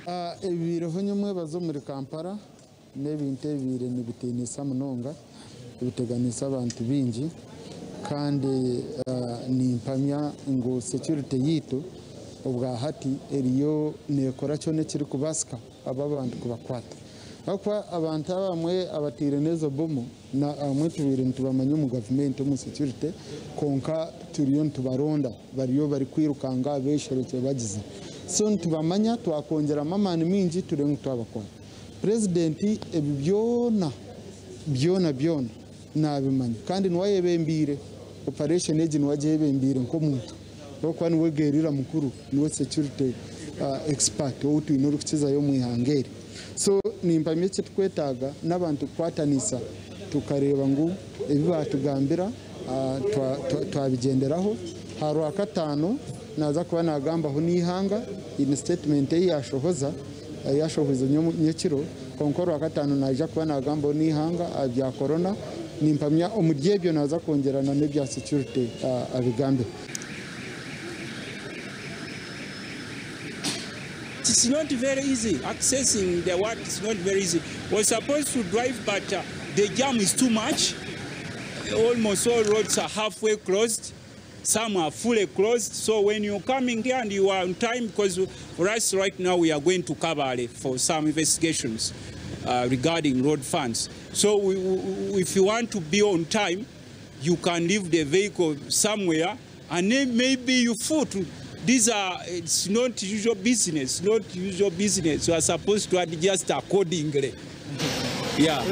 Ebibaireho nyomwebazo omuri Kampala n'ebintu ebibaire nibitiinisa munonga ebiteganiise abantu baingi kandi nimpamya ngu security yaitu obwahati eriyo nekora kyona ekirikubaasika aba abantu kubakwata ahabw'okuba abantu abamwe abateire n'ezo bomu abamwe tubaire nitubamanya omu gavumenti omu security kwonka turiyo nitubaronda bariyo barikwirukanga besherekye bagize so nitubamanya twakwongyeramu amaani maingi tureebe ngu twabakwata. Purezidenti ebi byona byona byona nabimanya kandi niwe ayebembeire operation egi niwe agyebembeire nk'omuntu ahabw'okuba niwe gerira mukuru niwe security expert ou twine orikukizayo omu ihanga eri. So nimpamya eki turikwetaaga n'abantu kukwatanisa tukareeba ngu ebi baatugambira twabigyenderaho. Aha Rwakataano naaza kuba naagambaho n'eihanga, haine sitetimenti ei yaashohoza, ei yaashohoize nyekiro, kwonka Orwakataano naija kuba naagambaho n'eihanga aha bya Corona. Nimpamya omuri ebyo naaza kwongyera n'ebya security abigambeho. It's not very easy accessing the work is not very easy. We're supposed to drive but the jam is too much. Almost all roads are halfway closed. Some are fully closed. So when you're coming here and you are on time, because for us right now we are going to Kabale for some investigations regarding road funds. So if you want to be on time, you can leave the vehicle somewhere and then maybe you foot. These are, it's not usual business, not usual business. You are supposed to adjust accordingly. Yeah.